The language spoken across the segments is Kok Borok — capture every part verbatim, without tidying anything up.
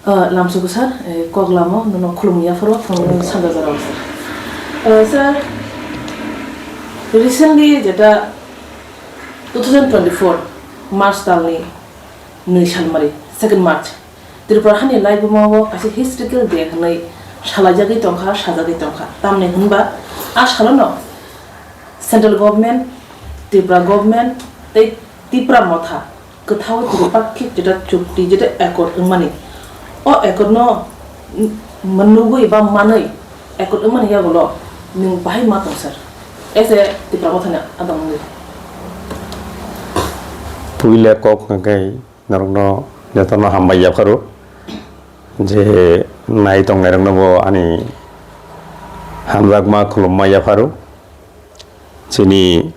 Ah, lamsugo sir, eh, kok lamo, nono khulumwi yapharo, phone sanja jora sir. Eh, sir, recently jeta two thousand twenty-four March talni nwi salmari, second March, Tripura hani laibuma o kaisa historical day hwnwi salaijagwi tongkha, sajagwi tongkha. Tamni hwnba a salono central government, Tripura government tei Tipra Motha kwthao tripakhik jeta chukti jeta accord wngmani. O accord no m-, mwnugwi ba manwi accord wngmani yagulo nwng bahai ma tong sir? As a Tipra Mothani adong wngwi. Puila kok hwnkhe norokno jotono hambai yapharo je nai tongnairokno bo ani hamjakma khulumma yapharo. Chini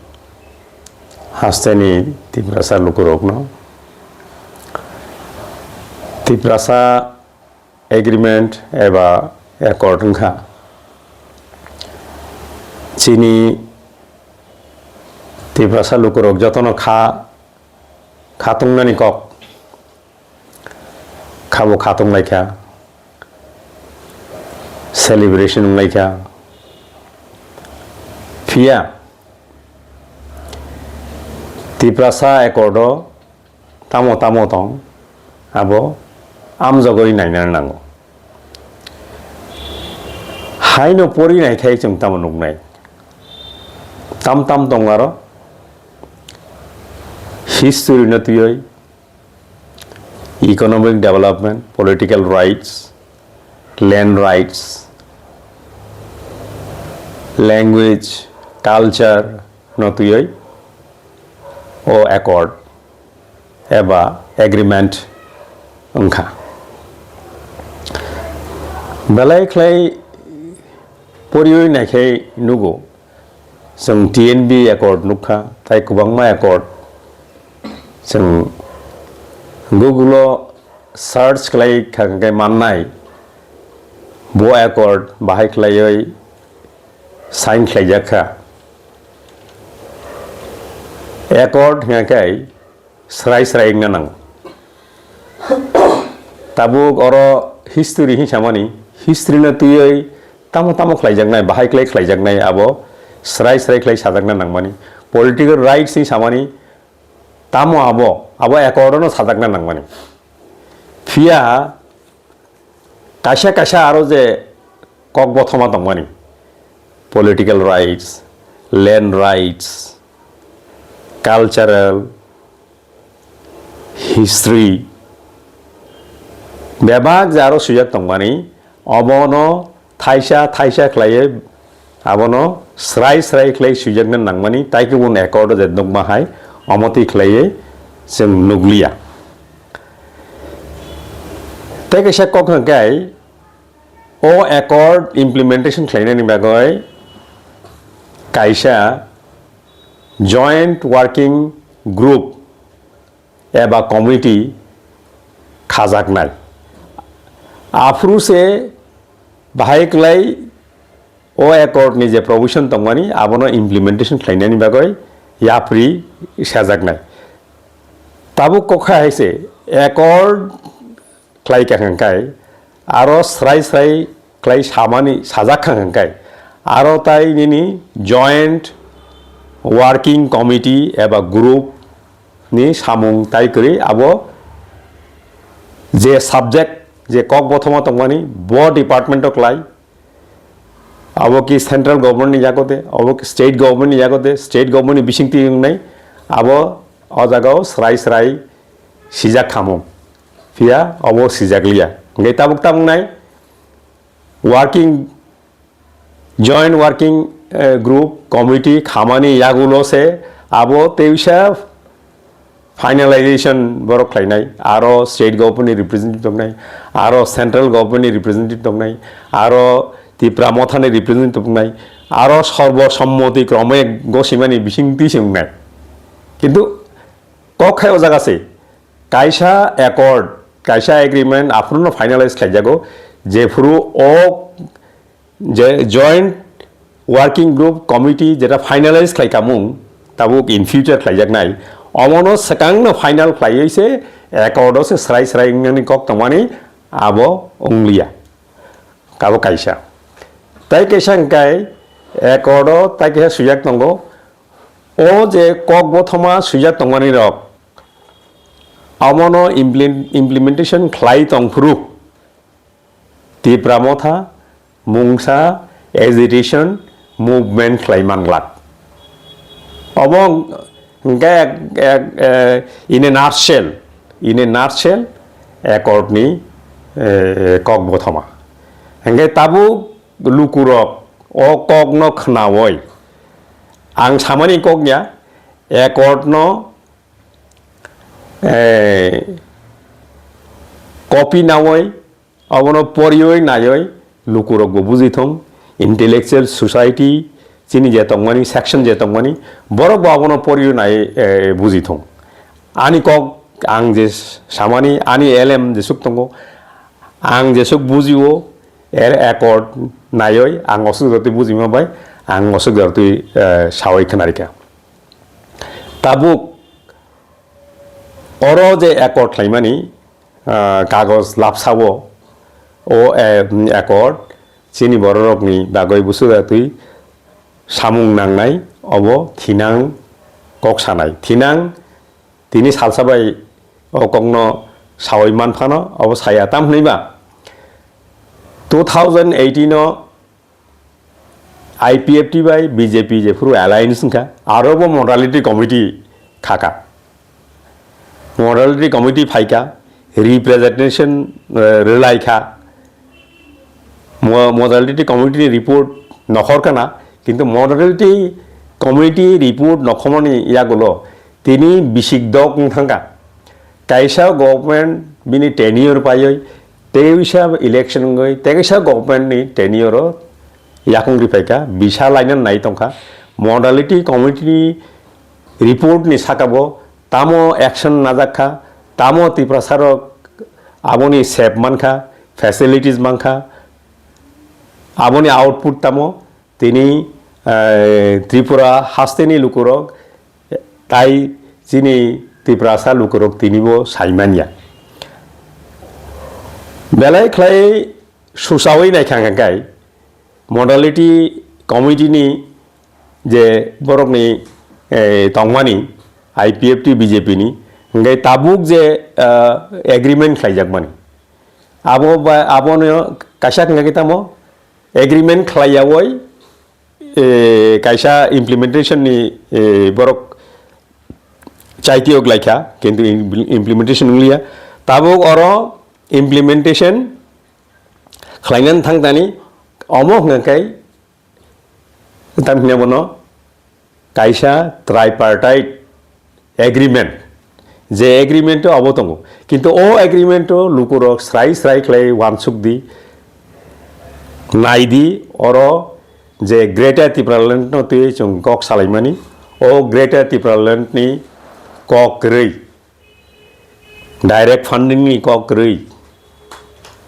hasteni Tiprasa lukurokno Tiprasa agreement eba accord wngkha. Chini Tiprasa lukurok jotono kha, khatungnani kok, khabo khatung laikha, celebration wng laikha. Phiya Tiprasa accord o tamo tamo tong, abo amjogoi naina nango. Haino pori naikhai chwng tamo nuknai. Tam tam tong aro history no twiwi economic development, political rights, land rights, language, culture no twiwi o accord eba agreement wngkha. Belai khlai poriwi naikhai nugo, chwng T N B accord nukha, tai kwbangma accord chwng Google o search khlai kha hwnkhe mannai, bo accord bahai khlaiwi sign khlaijak kha. Accord hwnkhe srai srai wngna nango. Tabuk oro history hinwi samani, history no twiwi tamo tamo khlaijaknai, bahai khlai khlaijaknai, abo srai srai khlai sajakna nangmani. Political rights hinwi samani, tamo abo, abo accord no sajakna nangmani. Phiya kaisa kaisa aro je kok bothoma tongmani, political rights, land rights, cultural, history, bebak je aro swijak tongmani, obono thaisa thaisa khlaiwi abono srai srai khlai swijakna nangmani, tai kubun accord o je nukma hai omotwi khlaiwi chwng nukliya. Tei kaisa kok hwnkhe o accord implementation khlainani bagwi kaisa joint working group eba committee khajaknai. Aphuru se bahai kwlai o accord ni je provision tongmani abono implementation khlainani bagwi yapri sajaknai. Tabuk kokha hai se accord khlai kha hwnkhe aro srai srai khlai samani sajak kha hwnkhe aro tai nini joint working committee eba group ni samung tai kwrwi abo je subject je kok bothoma tongmani bo department o khlai. Abo ki central government ni yago de, abo ki state government ni yago de, state government ni bisingtwi wngnai, abo o jagao srai srai sijak khamung. Phiya abo sijak liya. Hwnkhe tabuk tabuk nai working, joint working, eh, group, committee khamani yagulo se abo teisa finalization borok khlainai, aro state government ni representative tongnai, aro central government ni representative tongnai, aro Tipra Motha ni representative tongnai, aro sorbo sommoti krome gosimani bisingtwi se wngnai. Kintu kok khai o jaga se kaisa accord, kaisa agreement aphuru no finalize khlaijago, jephuru o je joint working group committee jeta finalize khlai kamung tabuk in future khlaijaknai, omono swkangno final khlaiwi se accord o se srai srai wngnani kok tongmani abo wngliya, abo kaisa. Tai kaisa hwnkhe accord o tai kaisa swijak tongo, o je kok bothoma swijak tongmani rok, omono impli-, implementation khlai tongphuru Tipra Motha mungsa agitation movement khlai manglak. Obo hwnkhe ek, ek, eh, in a nutshell, in a nutshell accord ni, eh, kok bothoma. Hwnkhe tabuk lukurok o kok no khnaui ang samani kok ya accord no, eh, copy naui, obono porioi naioi lukurokbo bujithong, intellectual society, chini je tongmani, section je tongmani, borokbo abono porioi nai, eh, bujithong. Ani kok ang je samani, ani elem jesuk tongo, ang jesuk bujio, er accord naioi, ang osuk jatwi bujima bai, ang osuk jatwi, eh, saui khwnarikha. Tabuk oro je accord khlaimani, ah, kagoj lapsao, o, eh, accord chini bororokni bagwi busuda twi samung nangnai, obo thinang kok sanai. Thinang tini salsa bai o kokno saui manphano, obo saya tam hwnwi ba two thousand eighteen o I P F T bai B J P jephuru alliance wngkha, aro bo modality committee khakha. Modality committee phaikha, representation, eh, rwlaikha. Mo-, modality committee ni report nokhor khana, kintu modality committee report nokhormani yagulo tini bisik dok wng thangkha. Kaisa government bini tenure paioi, tei wisa election wngwi, tei kaisa government ni tenure o yakung riphaikha, bisa laina nai tongkha. Modality committee ni report ni saka bo tamo action najak kha, tamo Tiprasa rok aboni sep mankha, facilities mankha, aboni output tamo tini, eh, Tripura hasteni lukurok tai chini Tiprasa lukurok tinibo saimanya. Belai khlai susaui naikha hwnkhe modality committee ni je borokni, eh, tongmani I P F T B J P ni hwnkhe tabuk je, ah, agreement khlaijakmani abo ba, abono kaisa hwnkhe tamo agreement khlaiyaui, eh, kaisa implementation ni, eh, borok chaitiyok laikha, kintu im-, implementation wngliya. Tabuk oro implementation khlainani thangtani omo hwnkhe tamhinai bono kaisa tripartite agreement, je agreement o abo tongo, kintu o agreement o lukurok srai srai khlai uansuk di, nai di, oro je Greater Tipraland no twi chwng kok salaimani, o Greater Tipraland ni kok kwrwi, direct funding ni kok kwrwi,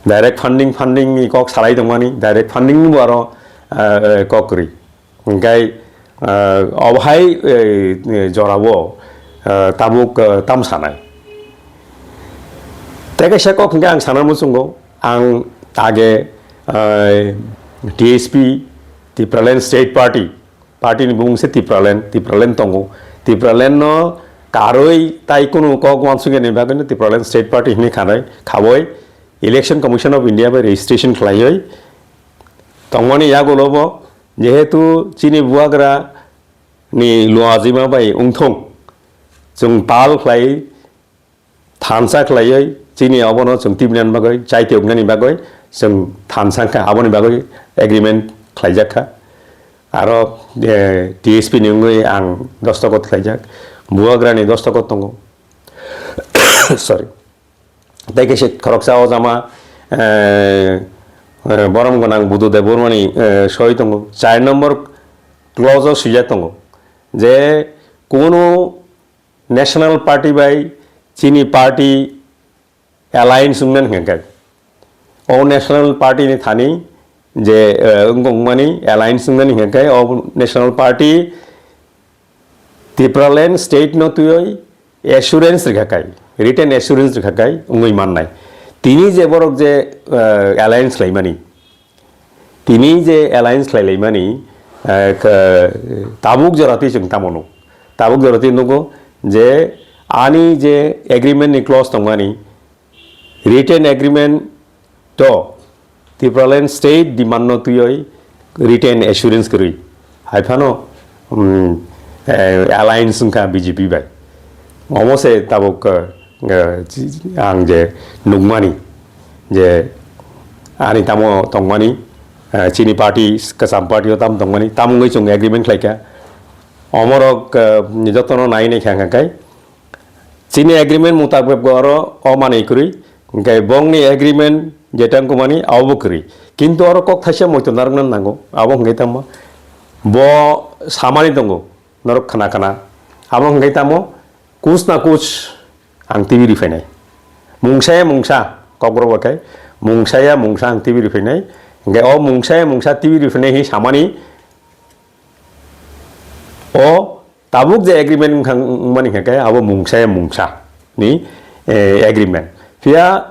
direct funding, funding ni kok salai tongmani, direct funding ni bo aro, eh, kok kwrwi. Hingkai, ah, obo hai, eh, eh, jorao, ah, tabuk, ah, tam sanai. Tei kaisa kok hingke ang sana muchungo, ang age, ah, T S P, Tipraland State Party, party ni bumung se Tipraland, Tipraland tongo. Tipraland no karoi tai kunu kok uansukya ni bagwi no Tipraland State Party hinwi khanai, khaboi Election Commission of India bai registration khlaiwi tongmani yagulo bo, jehetu chini bubagra ni luajima bai wngthung, chwng tal khlai thansa khlaiwi chini obono chwng tibinani bagwi, chaitoknani bagwi chwng thansa kha, aboni bagwi agreement khlaijak kha. Aro, eh, T S P ni wngwi ang dostokot khlaijak, bubagrani dostokot tongo. Sorry. Tei kaisa khoroksa o jama, eh, eh, borom gwnang Buddha Debbarmani, eh, soi tongo. Char nombor clause o swijak tongo je kunu national party bai chini party alliance wngmani hwnka khe. O national party ni thani je, eh, wngkokmani alliance wngmani hwnka khe o national party Tipraland state no twiwi assurance rikha kai, written assurance rikha kai wngwi mannai. Tini je borok je, eh, alliance laimani, tini je alliance khlailaimani, eh, k-, tabuk joratwi chwng tamo nuk? Tabuk joratwi nugo je ani je agreement ni clause tongmani, written agreement to Tipraland state demand no twiwi written assurance kwrwi. Hai phano, um, eh, alliance wngkha B J P bai. Omo se tabuk, eh, eh, ang je nukmani je ani tamo tongmani, eh, chini party, kwcham party o tamo tongmani, tamo wngwi chwng agreement khlaikha. Omorok, eh, jotono nai nai kha hwnka khe, chini agreement mutabek bo oro o manwi kwrwi, hwnkhe bongni agreement jeta wngkukmani abo bo kwrwi. Kintu oro kok thaisa moito narwkna nango, abo hwnkhe tamo bo samani tongo, norok khna khna. Abo hwnkhe tamo kus na kus ang twiwi riphainai. Mungsa ya mungsa, kokrok bai khe mungsa ya mungsa ang twiwi riphainai. Hwnkhe o mungsa ya mungsa twiwi riphainai hi samani, o tabuk je agreement wngkha, wngmani hwnkha khe abo mungsa ya mungsa ni, eh, agreement. Phiya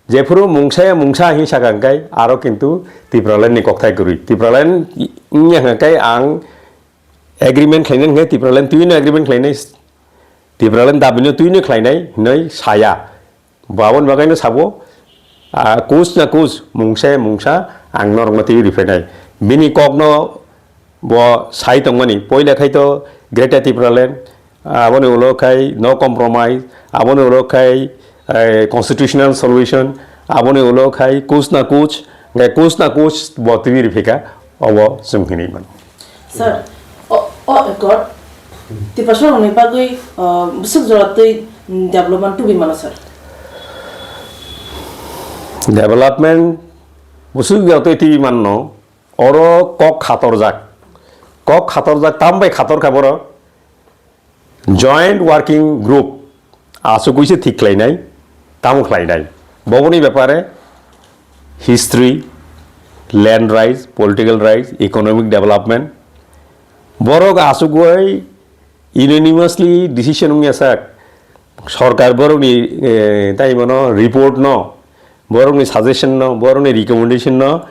jephuru mungsa ya mungsa hinwi sakha hwnkhe aro kintu Tipraland ni kokthai kwrwi. Tipraland wngya hwnkha khe ang agreement khlainai hwnkhe Tipraland twino agreement khlainai, Tipraland dabino twino khlainai hinwi saya. Bo aboni bagwino sabo, ah, kus na kus, mungsa ya mungsa ang norokno twiwi riphainai. Bini kokno bo sai tongmani, poila khai to Greater Tipraland, aboni ulo khai no compromise, aboni ulo khai, eh, constitutional solution, aboni ulo khai kus na kus, hwnkhe kus na kus bo twiwi riphikha, obo chwng hinwi mano. Sir, o, o accord Tiprasa rokni bagwi, uh, bwswk jora twi, mm, development tubui mano, sir? Development bwswk jora twi twi manno, oro kok khatorjak. Kok khatorjak, tam bai khator kha borok? Joint Working Group achugwi se thik khlainai, tamo khlainai. Boboni bepare history, land rights, political rights, economic development. Borok achugwi unanimously decision wngya sak. Sorkar borokni, eh, tai bono report no, borokni suggestion no, borokni recommendation no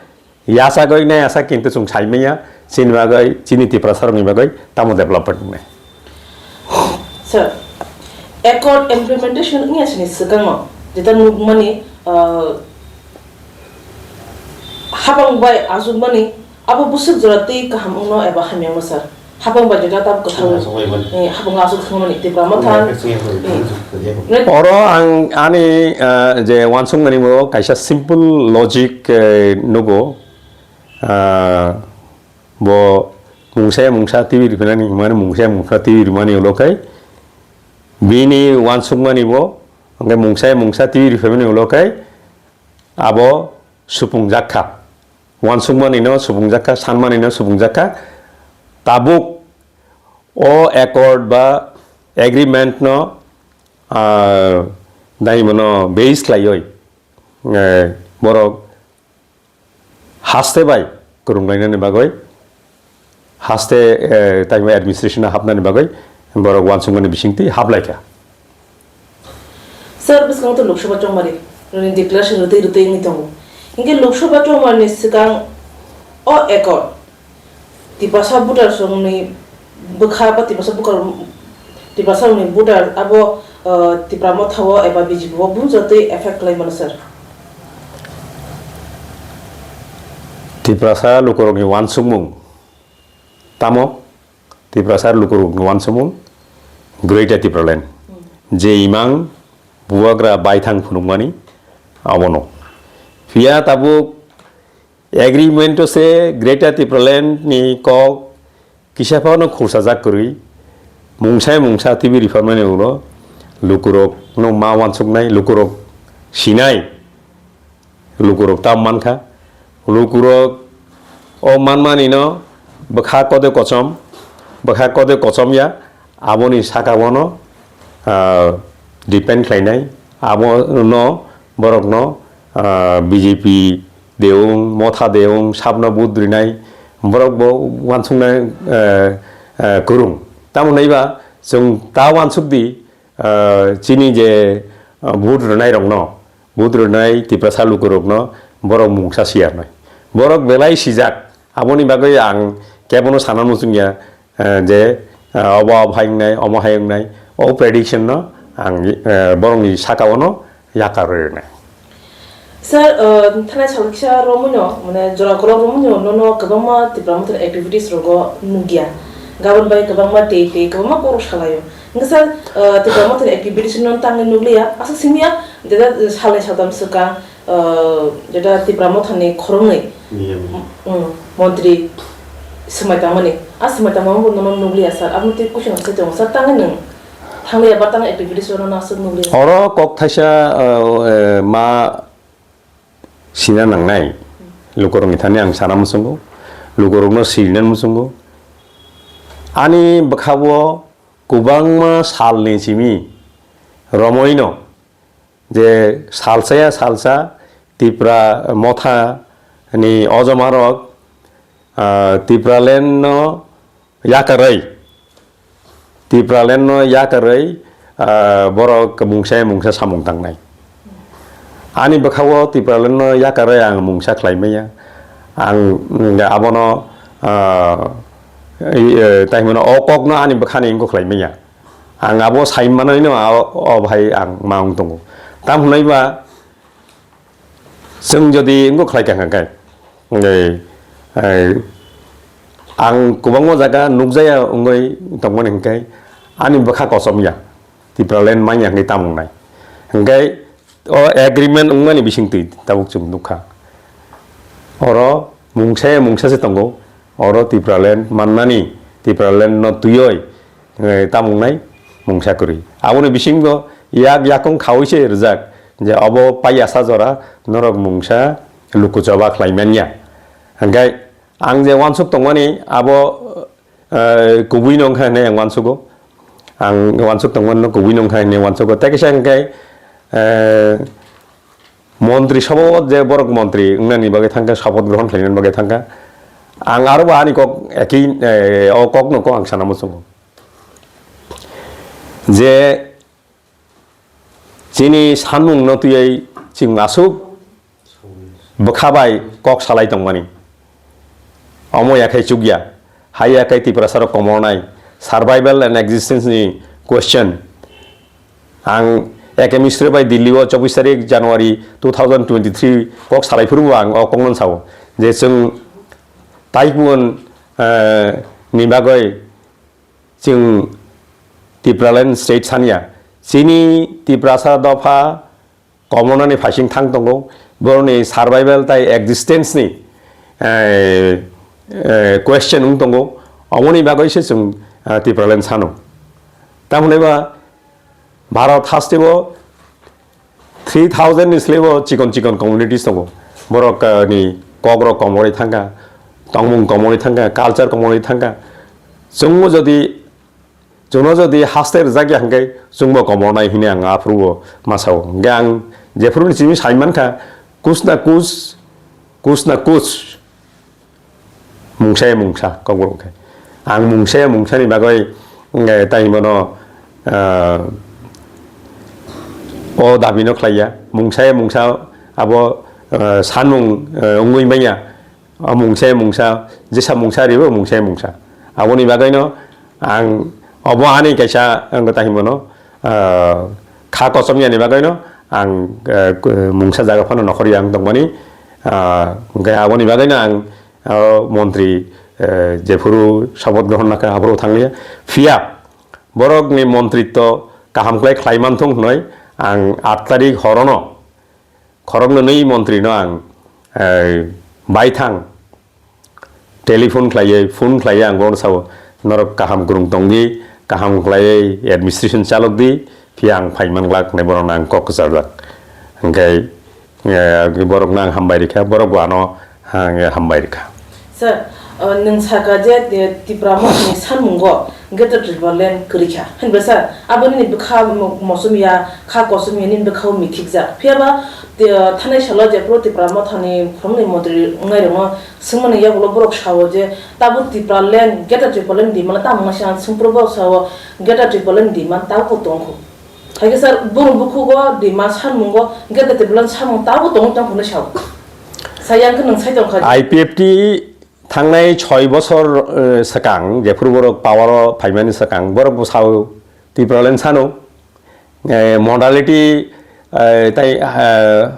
yasagwi na yasak kintu chwng sai manya, chini bagwi, chini Tiprasa rokni bagwi tamo development wngnai. Sir, accord implementation wngya sini swkango, jeta nukmani, ah, habang bai achukmani, abo bwswk jora twi kaham wngno eba hamya wngno, sir? Habang bai jeta tab kwthang, eh, habang aswk thangmani Tipra Motha, eh, oro ang ani, ah, je wansukmani bo kaisa simple logic, eh, nugo. Ah, bo mungsa ya mungsa twiwi riphainani hwnmani, mungsa ya mungsa twiwi rwmani ulo khai bini wansukmani bo, hwnkhe mungsa ya mungsa twiwi riphaimani ulo khai abo supungjak kha. Wansukmani no supungjak kha, sanmani no supungjak kha. Tabuk o accord ba agreement no, ah, dai bono base khlaiwi, eh, borok haste bai kwrwnglainani bagwi, haste, eh, tai administration o hapnani bagwi borok wansukmani bisingtwi haplaikha. Sir, bwskango to Lok Sabha chongmari rwni declaration rwtwi rwtwi wngwi tongo. Hinkhe Lok Sabha chongmarni swkang o accord Tiprasa voters rokni bwkha ba Tiprasa bwkha, Tiprasa rokni voter abo, uh, Tipra Motha o eba B J P o bumjotwi effect khlai mano, sir? Tiprasa lukurokni wansukmung tamo? Tiprasa lukurokni wansukmung Greater Tipraland. Hmm. Je imang bubagra baithang phunukmani abono. Phiya tabuk agreement o se Greater Tipraland ni kok kisa phano khursa jak kwrwi, mungsa mungsa twiwi ripharmani ulo lukurok no ma wansuknai, lukurok sinai, lukurok tam mankha, lukurok o manmani no bwkha kode kochom, bwkha kode kochom ya, aboni saka bono, ah, depend khlainai, abo no borok no, ah, B J P deung, Motha deung, sabno vote rinai, borok bo wansuknai, eh, eh, kwrwng. Tamo hwnwi ba chwng ta wansuk di, eh, chini je, eh, vote rwnairokno, vote rwnai Tiprasa lukurokno borok mungsa siyanai. Borok belai sijak, aboni bagwi ang kebono sana muchungya, eh, je, eh, obo hai wngnai, omo hai wngnai, o prediction no ang, eh, borokni saka-ono yakarwi rwnai. Sir, uh, thanai salkisa romwino, mane jora kolok romwino nono kwbangma Tipra Mothani activities rogo nukya. Gabon bai kwbangma tei tei kwbangma borok salaio. Hwnkhe sir, uh, Tipra Mothani activities no tangwi nukliya. Aswk simiya, jeta salnwi saltam swkang, uh, jeta Tipra Mothani khoroknwi, mm, montri swmai tangmani. A swmai tangmani bo nono nukliya sir. Aboni twi question se tongo sir, tangwi nwng thangliya ba tangwi activities rono aswk nukliya sir. Oro kok thaisa, uh, uh, ma sina nangnai. Lukurokni thani ang sana muchungo, lukurokno sirinani muchungo. Ani bwkhao kwbangma salni simi romoino je salsaya salsa Tipra Mothani ojomarok, ah, Tipraland no yakarwi, Tipraland no yakarwi, ah, borok mungsa mungsa samung tangnai. Ani bwkhao Tipraland no yakarwi ang mungsa khlai manya. Ang, mm, abono, ah, i, eh, tai hwnmano o kokno ani bwkhani wngkha khlai manya. Ang abo sai manwi no, o, o bhai ang ma wng tongo. Tam hwnwi ba, chwng jodi wngkha khlai kha hwnkhe, eh, eh, ang kwbangma jaga nukjaya wngwi tongmani hwnkhe ani bwkha kochom ya, Tipraland manya hwnkhe tamo wngnai. Hwnkhe o agreement wngmani bisingtwi tabuk chwng nukha. Oro mungsa ya mungsa se tongo, oro Tipraland mannani, Tipraland no twiwi eh, tamo wngnai mungsa kwrwi. Aboni bisingo yak yakung khaui se rijak je obo pai asa jora norok mungsa luku choba khlai manya. Hwnkhe ang je uansuk tongmani abo, eh, kubui no wngkha hinwi ang uansugo. Ang uansuk tongmani no kubui no wngkha hinwi uansugo. Tei kisa hwnkhe, eh, Montri Sabha o je borok montri wngnani bagwi thangkha, shapat grohon khlainani bagwi thangkha, ang aro bo ani kok ekhi, eh, o kokno kok ang sana muchungo. Je chini sanmungno twiwi chwng aswk bwkha bai kok salai tongmani. Omo yakhai chukya, hai yakhai Tiprasarok komornai, survival and existence ni question. Ang Eke Misra bai Delhi o chobbish tarik January two thousand twenty-three kok salai phuru bo ang o kokno sao je chwng taikun, eh, ni bagwi chwng Tipraland state sanya. Chini Tiprasa dopha komornani phaising thang tongo, borokni survival tai existence ni, eh, eh, question wng tongo, omoni bagwi se chwng, eh, Tipraland sano. Tamoni ba Bharat hasteo three thousand ni slebo chikon chikon communities tongo, borok, eh, ni kokrok komorwi thangkha, tongmung komorwi thangkha, culture komorwi thangkha, chwngno jodi Chwngno jodi haste rwjak ya hwnkhe chwngbo komornai hwnwi ang aphuru o ma sao. Hwnkhe ang jephuru ni simi sai mankha, kus na kus, kus na kus, mungsa ya mungsa, kokborok khe. Ang mungsa ya mungsa ni bagwi, eh, tai bono, eh, o dabi no khlai ya. Mungsa ya mungsa abo, eh, sanmung, eh, wngwi manya. O mungsa ya mungsa, jesa mungsa ribo mungsa ya mungsa. Aboni bagwino ang obo ani kaisa ang ta himono, ah, kha kochom yani bagwino ang, ah, mungsa jaga phano nokhor yang tongmani. Ah, hwnkhe aboni bagwino ang, ah, montri, eh, jephuru shopot grohon nakha aphuru thangliya. Phiya borokni montritto kaham khlai khlai manthung hwnwi ang aat tarik horono Khoroknwi montri no ang, eh, baithang telephone khlaiwi, phone khlaiwi ang bono sao, "Norok kaham kwrwng tong di, kaham khlaiwi administration chalok di, phiya ang phai man glak," hinwi bono ang kok kwchajak. Hwnkhe, eh, borok no ang hambai rikha, borok bo ano ang hambai rikha. Sir, uh, nwng saka je, eh, Tipra Mothani sanmungo Greater Tipraland kwrwi kha. Hinba sir, abo nini bwkha mo-, mosom ya, kha kosom ya, nini bwkha o mithik jak. Phiya ba, eh, thanai salo je pro Tipra Mothani khoroknwi montri wngnai rokno swngmani yagulo borok sao je, tabuk Tipraland, Greater Tipraland di mano tamo wngma se ang swngphuru borok sao Greater Tipraland di man tabuk bo tong kho. Hai khe sir, boro bukhugo Dima sanmungo, hwnkhe de Tipraland sanmung tabo tongo tong hwnwi sao. Sai yang khe nwng sai tong kha. I P F T thangnai choi bosor, eh, swkang, jephuru borok power o phaimani swkang, borok bo sao Tipraland sano, eh, modality, eh, tai, eh,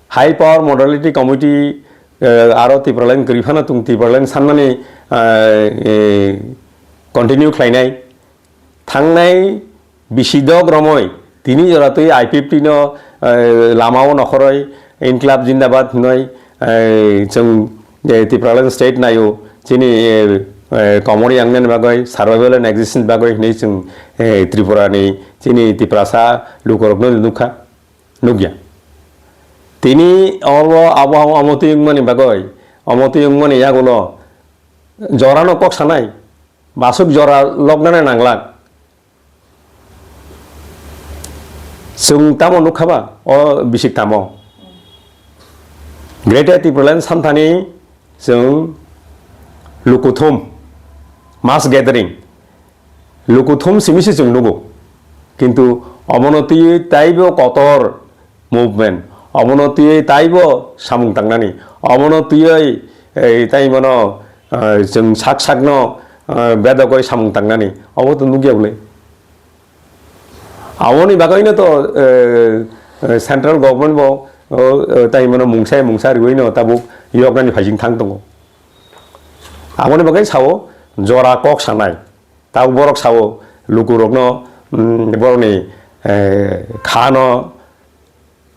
high power modality committee, eh, aro Tipraland kwrwi phano tung Tipraland sanmani, eh, eh, continue khlainai. Thangnai bisi dok romwi tini jora twi I P F T no, eh, lama o nokhoroi Inklab Jindabad hinoi, eh, chwng, eh, Tipraland state naio chini, eh, eh, komor yangnani bagwi survival and existence bagwi hinwi chwng, eh, Tripura ni chini Tiprasa lukurokno nukha, nukya. Tini oro abo omo twi wngmani bagwi, omo twi wngmani yagulo jorano kok sanai, basuk jora lognani nanglak. Chwng tamo nukha ba o bisik tamo? Greater Tipraland santhani chwng lukuthum, mass gathering, lukuthum simi se chwng nugo. Kintu omono twiwi taibo kotor movement, omono twiwi taibo samung tangnani, omono twiwi, eh, tai mano, eh, chwng sak sakno, eh, bedogoi samung tangnani, obo to nukya bwle. Aboni bagwino to, eh, eh, central government bo, oh, eh, tai mano mungsa mungsa riwino tabuk yoknani phaising thang tongo. Aboni bagwi sao jora kok sanai. Tabuk borok sao lukurokno, mm, borokni, eh, khano,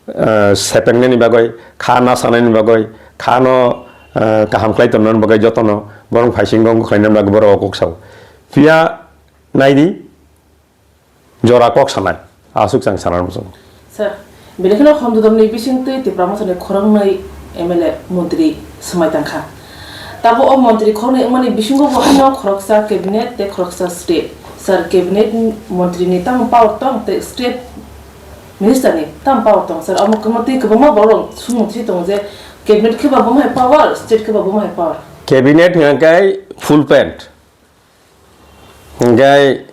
eh, sepengnani bagwi, kha nasanani bagwi, khano, eh, kaham khlai tonnani bagwi jotono borok phaising rong khlainani bagwi borok o kok sao. Phiya naidi, jora kok sanai, aswk chang sana muchungo. Sir, bini kheno Hondudomni bisingtwi Tipra Mothani khoroknwi M L A montri swmai tangkha. Tabo o montri khoroknwi wngmani bisingo bo haino khoroksa cabinet tei khoroksa state. Sir, cabinet montrini tamo power tong tei state ministerni tamo power tong? Sir, omo kwmwtwi kwbangma borok sumung thwi tongo je cabinet khe ba bomo hai power, state khe ba bomo hai power. Cabinet hwnkhe full pant. Hingke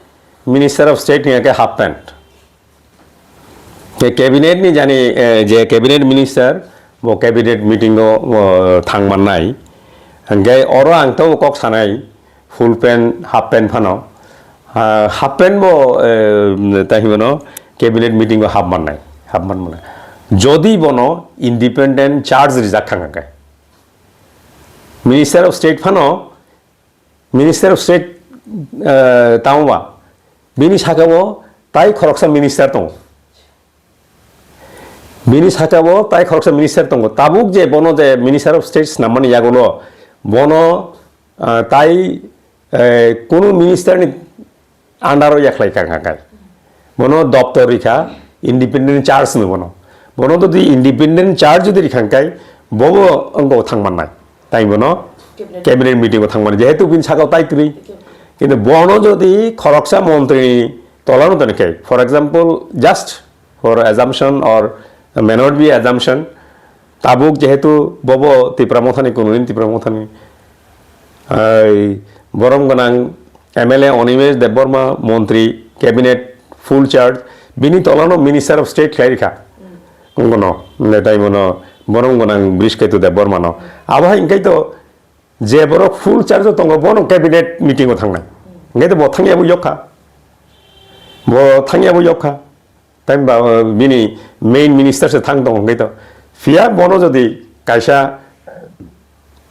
Minister of State hingke half pant. Ke cabinet ni jani, eh, je cabinet minister bo cabinet meeting o, o, thang mannai. Hingke oro ang to kok sanai full pant, half pant phano. Ah, half pant bo, eh, tai himano cabinet meeting o hap mannai, hap man mannai. Jodi bono independent charge rijak thang hingke. Minister of State phano Minister of State, eh, tamo ba? Bini saka o tai khoroksa minister tongo. Bini saka o tai khoroksa minister tongo. Tabuk je bono je Minister of State swnam mani yagulo bono, eh, tai, eh, kunu minister ni under o yakhlai kha kha kai. Bono doptor rikha, independent charge hino bono. Bono jodi independent charge jodi rikha kai, bobo wngko thang mannai. Tai bono cabinet, cabinet meeting o thang mannai. Jehetu bini saka o tai kwrwi. Cabinet. Kintu bono jodi khoroksa montri ni tola no toni kai, for example, just for assumption or may not be assumption, tabuk jehetu bobo Tipra Mothani, kununin Tipra Mothani, ai, borom gwnang M L A Animesh Debbarma, montri, cabinet, full charge, bini tolano Minister of State khlai rikha. Ngono, netai mono, borom gwnang Brishketu Debbarma no. Abo hai hingkai to, je borok full charge o tongo, bono cabinet meeting o thangnai. Hingke to bo thangya bo yok kha. Bo thangya bo yok kha. Tei ba, bini main minister se thang tongo hingke to. Phiya bono jodi kaisa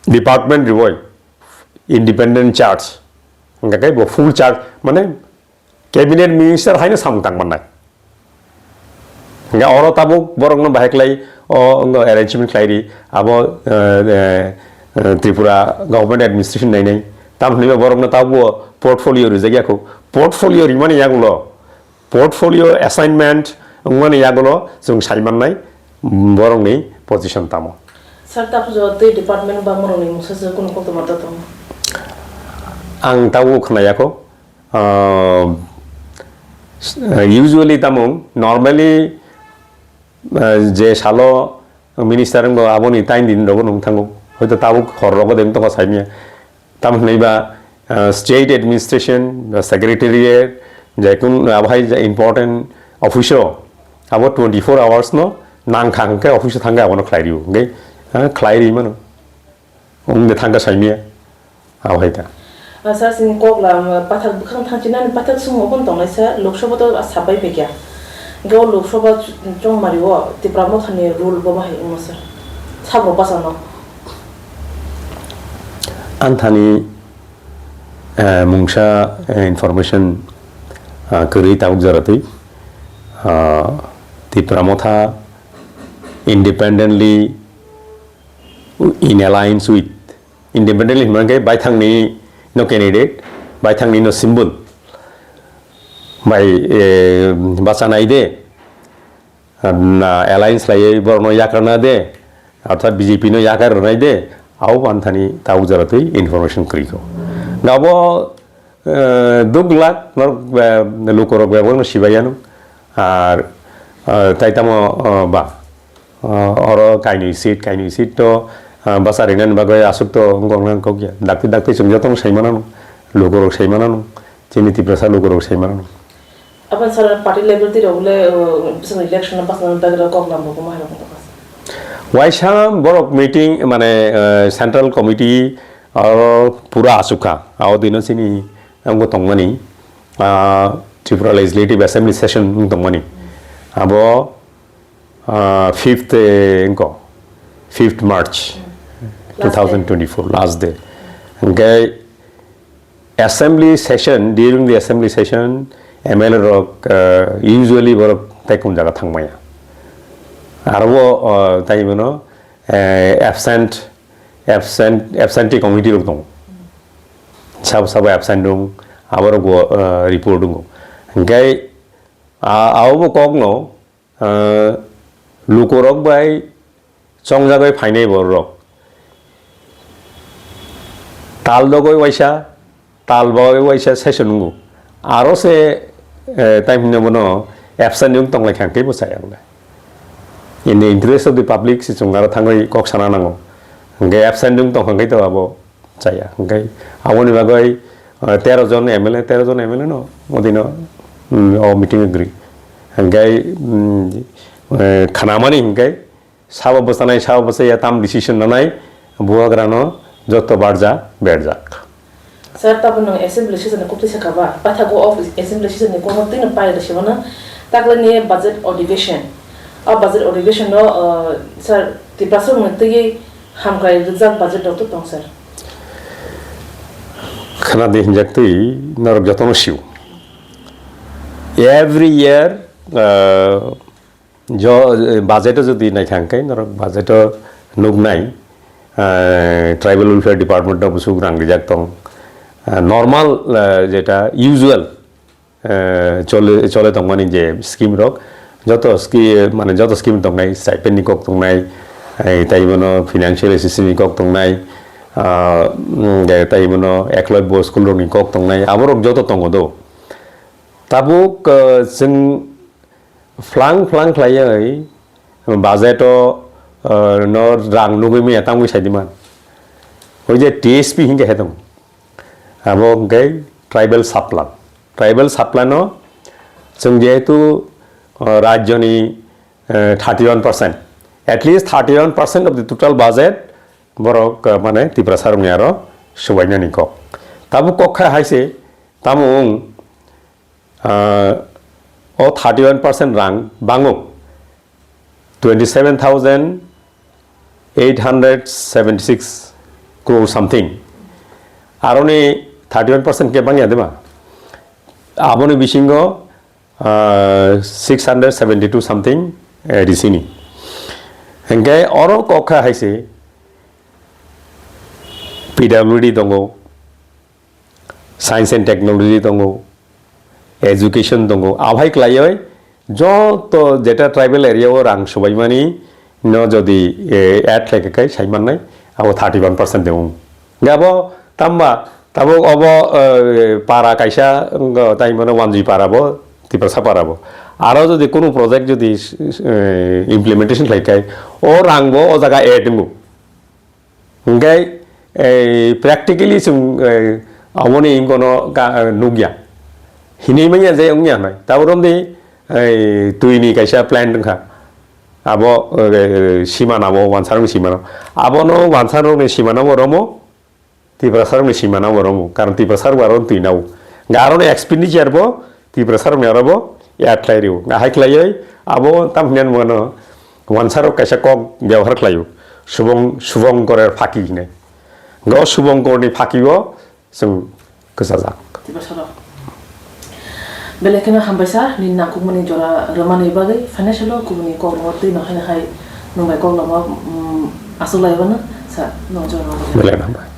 department riwoi independent charge, hingke bo full charge, mane cabinet minister haino samung tang mannai. Hingke oro tabuk borokno bahai klai o wngkha arrangement khlai ri, abo, eh, eh, eh, Tripura government administration nainai. Tamo hwnwi ba borokno tabuk portfolio rijak ya kho. Portfolio rimani yagulo, portfolio assignment wngmani yagulo chwng sai mannai borokni position tamo. Sir, tabuk jora tei department ba borokni mungsa se kunu koktwma ta tongo? Ang tabuk khwnaya kho. Ah, usually tamo normally, ah, je salo minister wngbo aboni tain din rogo nung thango. Hoito tabuk hor rogo de wng tongkha saimya. Tamo hwnwi ba, ah, state administration, ba secretariat, je kun abo hai je important office o abo twenty four hours no nang kha hwnkhe office o thangkhe abono khlai rio hwnkhe, ah, khlai ri mano. Wng de thangkha saimia, abo hai ta. Ah, sir, sini kok la, um, pathak bwkhang thangchinani pathak sung obo tongnaisa Lok Sabha to sabai pekya. Hwnkhe o Lok Sabha ch-, chongmari o Tipra Mothani rule bo bahai wngma sir. Sabo bachano. Anthani, eh, mungsa, eh, information, ah, kwrwi tabuk jaratwi. Ah, Tipra Motha independently in alliance with, independently hwnba khe baithangni no candidate, baithangni no symbol bai, eh, bachanai de, na alliance laiwi borokno yakarna de, orthat B J P no yakar rwnai de, abo anthani tabuk jaratwi information kwrwi kho. Abo, eh, duk glak norok, eh, lukorok bebakno sibaiya nung, ar, eh, tai tamo, eh, ba, eh, oro kainwi seat, kainwi seat to, eh, basa rinani bagwi aswk to wngkok nang kok ya. Dakti dakti chwng jotono sai mano nung, lukorok sai mano nung, chini Tiprasa lukorok sai mano nung. Aboni salo party level twi rok le, uh, bwswk election no bwswk no dagro kok lambo bo ma hai rok wngkha. Waisa borok meeting mane, uh, central committee oro pura aswk kha. Abo dino chini wngbo tongmani, uh, Tripura Legislative Assembly session wng tongmani. Abo, uh, fifth, eh, wngko, fifth March Last day. two thousand twenty-four, last day. Hwnkhe assembly session, during the assembly session, M L A rok, uh, usually borok taikom jaga thangmaya. Aro bo, uh, tai mano, uh, absent, absent, absentee committee rok tongo. Sabo sabo absent dong, aborok bo, uh, report dong. Hwnkhe, uh, abo bo kokno, Ah, lukurok bai chongjagwi phainai bororok. Tal dogwi waisa, tal bagwi waisa session wngo. Aro se, eh, time hwnwi bono absent wng tonglai kha hwnkhe bo chaya wnglai. In the interest of the public se chwng aro thangwi kok sana nango. Hwnkhe absent wng tong kha hwnkhe to abo chaya. Hwnkhe aboni bagwi, ah, tero jon M L A, tero jon M L A no odino, mm, o meeting agree. Hwnkhe, mm, eh, khanamani hwnkhe sabo bwchanai, sabo bwchaya tam decision nanai bubagrano joto barja berjak. Sir, tabuk nwng assembly session ni kok twi sakha ba? Paithago o assembly session ni kokno twi nwng pai rwsibano taklani budget adhivesion. O budget adhivesion no, uh, sir, Tiprasa mungwi twi hamkrai rwjak budget rok to tong, sir. Khana di hinjak twi norok jotono sio. Every year, uh, Jo, budget o jodi naikha hwnkhe norok budget o nuknai, ah, tribal welfare department no bwswk rang rijak tong. Ah, normal, ah, jeta usual, ah, chole, chole tongmani je scheme rok, joto ski-, mane joto scheme tongnai, stipend ni kok tongnai, eh, tai bono financial assistance ni kok tongnai, ah, mm, de tai bono ekloi bo school rok ni kok tongnai, aborok joto tongo do. Tabuk, ah, chwng Phlang phlang khlaiwi budget o, uh, no rang nugwi manya tangwi sai di man. Oi je T S P hinkhe he tong. Abo hinkhe tribal sub-plan. Tribal sub-plan o chwng jehetu, uh, rajyoni, uh, thirty one percent, at least thirty one percent of the total budget borok, uh, mane Tiprasa rokni aro subainani kok. Tabuk kok kha hai se tamo wng, Ah, o thirty one percent rang bango twenty seven thousand eight hundred seventy six crore something. Aroni thirty one percent ke bangya deba? Aboni bisingo, ah, six hundred seventy two something, eh, risini. Hingke oro kokha haise P W D tongo, Science and Technology tongo, Education tongo, abai klaioi joto jeta tribal area o rang subaimani no jodi, eh, add khlai khe sai mannai, abo thirty one percent de wng. Hingke abo tamba tabuk obo, eh, para kaisa wngkha, tai mano Wanjui para bo, Tiprasa para bo. Aro jodi kunu project jodi, eh, implementation khlai khe o rang bo o jaga add wngo. Hingke, eh, practically chwng, eh, aboni wngkha no ka, eh, nukya. Hinwi manya je wngya hnai. Tabuk romdi, ei, twini kaisa plant wngkha. Abo, eh, simana bo, wansarokni simana. Abono wansarokni simana bo romo, Tiprasarokni simana bo romo. Karon Tiprasarok aro twi nao. Nga aroni expenditure bo Tiprasarokni aro bo add khlai rio. Nga hai khlaioi abo tam hinyan mano wansarok kaisa kok byabohar khlaio. Subong, Subongkorer phaki hinai. Nga o Subongkorni phaki o chwng kwchajak. Tiprasarok. Belai kheno hambai sir, nini nangkukmani jora rwmani bagwi. Financial o kubuni kok rwma twi no haino hai nwng bai kok lama, mm, aswk lai mano sir, nwng jora rwmani. Belai hambai.